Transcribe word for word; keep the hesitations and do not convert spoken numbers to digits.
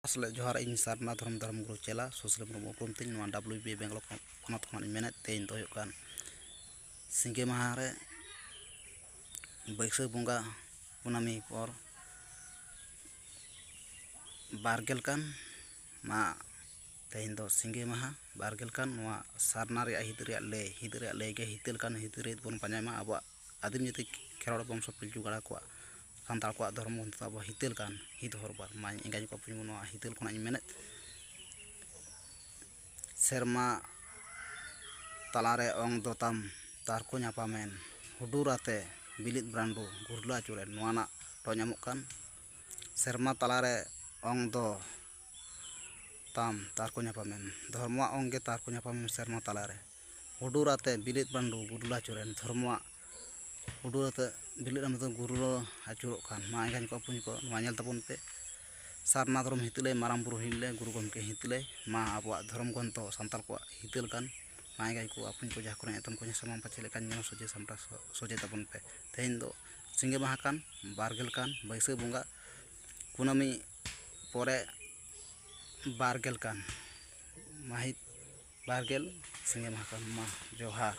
ᱟᱥᱚᱞᱮ ᱡᱚᱦᱟᱨ, ᱤᱧ ᱥᱟᱨᱱᱟ ᱫᱷᱚᱨᱚᱢ, ᱫᱷᱚᱨᱚᱢ ᱜᱩᱨᱩ ᱪᱮᱞᱟ ᱥᱩᱥᱤᱞ ᱢᱩᱨᱢᱩ ᱩᱯᱨᱩᱢ ᱛᱤᱧ᱾ ᱱᱚᱣᱟ ᱰᱟᱵᱞᱤᱭᱩ ᱵᱤ ᱵᱮᱝᱜᱟᱞᱳᱨ ᱯᱚᱱᱚᱛ ᱠᱷᱚᱱᱟᱜ ᱤᱧ ᱢᱮᱱᱮᱫ ᱛᱮ, ᱤᱧ ᱫᱚ ᱦᱩᱭᱩᱜ ᱠᱟᱱ ᱥᱤᱸᱜᱮ ᱢᱟᱦᱟ ᱨᱮ, ᱵᱟᱹᱭᱥᱟᱹᱠᱷ ᱵᱚᱸᱜᱟ ᱠᱩᱱᱟᱹᱢᱤ ᱯᱚᱨ ᱵᱟᱨ ᱜᱮᱞ ᱠᱟᱱ ᱢᱟ, ᱛᱮᱦᱮᱧ ᱫᱚ ᱥᱤᱸᱜᱮ ᱢᱟᱦᱟ ᱵᱟᱨ ᱜᱮᱞ ᱠᱟᱱ, ᱱᱚᱣᱟ ᱥᱟᱨᱱᱟ ᱨᱮᱭᱟᱜ ᱦᱤᱛ ᱨᱮᱭᱟᱜ ᱞᱟᱹᱭ, ᱦᱤᱛ ᱨᱮᱭᱟᱜ ᱞᱟᱹᱭ ᱜᱮ ᱦᱤᱛᱟᱹᱞ ᱠᱟᱱ, ᱦᱤᱛᱟᱹᱞ ᱨᱮ ᱵᱚᱱ ᱯᱟᱸᱡᱟᱭ ᱢᱟ᱾ ᱟᱵᱚᱣᱟᱜ ᱟᱹᱫᱤᱢ ᱡᱟᱹᱛᱤ ᱠᱷᱮᱨᱣᱟᱲ ᱵᱚᱝᱥᱚ ᱯᱤᱞᱪᱩ ᱜᱟᱲᱟ ᱠᱚᱣᱟᱜ, ᱥᱟᱱᱛᱟᱲ ᱠᱚᱣᱟᱜ ᱫᱷᱚᱨᱚᱢ ᱜᱨᱚᱱᱛᱷᱚ ᱛᱟᱵᱚ ᱦᱤᱛᱟᱹᱞ ᱠᱟᱱ, ᱦᱤᱛ ᱦᱚᱨ ᱵᱟᱨ ᱢᱟᱧ ᱮᱸᱜᱟᱧ ᱠᱚ ᱯᱩᱧᱵᱚ ᱱᱚᱣᱟ ᱦᱤᱛᱟᱹᱞ ᱠᱷᱚᱱᱟᱜ ᱤᱧ ᱢᱮᱱᱮᱫ, ᱥᱮᱨᱢᱟ ᱛᱟᱞᱟᱨᱮ ᱚᱝ ᱫᱚ ᱛᱟᱢ ᱛᱟᱨᱠᱚ ᱧᱟᱯᱟᱢᱮᱱ, ᱦᱩᱰᱩᱨ ᱟᱛᱮ ᱵᱤᱞᱤᱫ ᱵᱨᱟᱱᱰᱩ ᱜᱩᱨᱞᱟᱹ ᱟᱹᱪᱩᱨᱮᱱ, ᱱᱚᱣᱟ ᱨᱮᱱᱟᱜ ᱴᱚ ᱧᱟᱢᱚᱜ ᱠᱟᱱ᱾ ᱥᱮᱨᱢᱟ ᱛᱟᱞᱟᱨᱮ ᱚᱝ ᱫᱚ ᱛᱟᱢ ᱛᱟᱨᱠᱚ ᱧᱟᱯᱟᱢᱮᱱ, ᱫᱷᱚᱨᱢᱚᱣᱟᱜ ᱚᱝ ᱜᱮ ᱛᱟᱨᱠᱚ ᱧᱟᱯᱟᱢᱮᱱ ᱥᱮᱨᱢᱟ ᱛᱟᱞᱟᱨᱮ᱾ ᱦᱩᱰᱩᱨ ᱟᱛᱮ ᱵᱤᱞᱤᱫ ᱵᱨᱟᱱᱰᱩ ᱜᱩᱨᱞᱟᱹ ᱟᱹᱪᱩᱨᱮᱱ, ᱫᱷᱚᱨᱢᱚᱣᱟᱜ ᱦᱩᱰᱩᱨ ᱟᱛᱮ ᱵᱤᱞᱤᱫ ᱵᱨᱟᱱᱰᱩ ᱫᱚ ᱜᱩᱨᱞᱟᱹ ᱟᱹᱪᱩᱨᱚᱜ ᱠᱟᱱ᱾ ᱢᱟ ᱮᱸᱜᱟᱧ ᱠᱚ ᱟᱹᱯᱩᱧ ᱠᱚ, ᱱᱚᱣᱟ ᱧᱮᱞ ᱛᱟᱵᱚᱱ ᱯᱮ᱾ ᱥᱟᱨᱱᱟ ᱫᱷᱚᱨᱚᱢ ᱦᱤᱛᱟᱹᱞᱟᱹᱭ, ᱢᱟᱨᱟᱝ ᱵᱩᱨᱩ ᱦᱤᱛᱟᱹᱞᱟᱹᱭ, ᱜᱩᱨᱩ ᱜᱚᱢᱠᱮ ᱦᱤᱛᱟᱹᱞᱟᱹᱭ, ᱢᱟ ᱟᱵᱚᱣᱟᱜ ᱫᱷᱚᱨᱚᱢ ᱜᱨᱚᱱᱛᱷᱚ ᱥᱟᱱᱛᱟᱲ ᱠᱚᱣᱟᱜ ᱦᱤᱛᱟᱹᱞ ᱠᱟᱱ᱾ ᱢᱟ ᱮᱸᱜᱟᱧ ᱠᱚ ᱟᱹᱯᱩᱧ ᱠᱚ, ᱡᱟᱦᱟᱸ ᱠᱚᱨᱮ ᱮᱛᱚᱢ ᱠᱚ ᱧᱮᱞ ᱥᱟᱢᱟᱝ ᱯᱟᱪᱷᱮ ᱞᱮᱠᱟᱱ ᱧᱮᱞ ᱥᱚᱡᱷᱮ ᱥᱟᱢᱴᱟᱣ ᱥᱚ-, ᱥᱚᱡᱷᱮ ᱛᱟᱵᱚᱱ ᱯᱮ᱾ ᱛᱮᱦᱮᱧ ᱫᱚ ᱥᱤᱸᱜᱮ ᱢᱟᱦᱟ ᱠᱟᱱ, ᱵᱟᱨ ᱜᱮᱞ ᱠᱟᱱ, ᱵᱟᱹᱭᱥᱟᱹᱠᱷ ᱵᱚᱸᱜᱟ ᱠᱩᱱᱟᱹᱢᱤ ᱯᱚᱨᱮ ᱵᱟᱨ ᱜᱮᱞ ᱠᱟᱱ, ᱢᱟᱹᱦᱤᱛ ᱵᱟᱨ ᱜᱮᱞ ᱥᱤᱸᱜᱮ ᱢᱟᱦᱟ ᱠᱟᱱ᱾ ᱢᱟ ᱡᱚᱦᱟᱨ᱾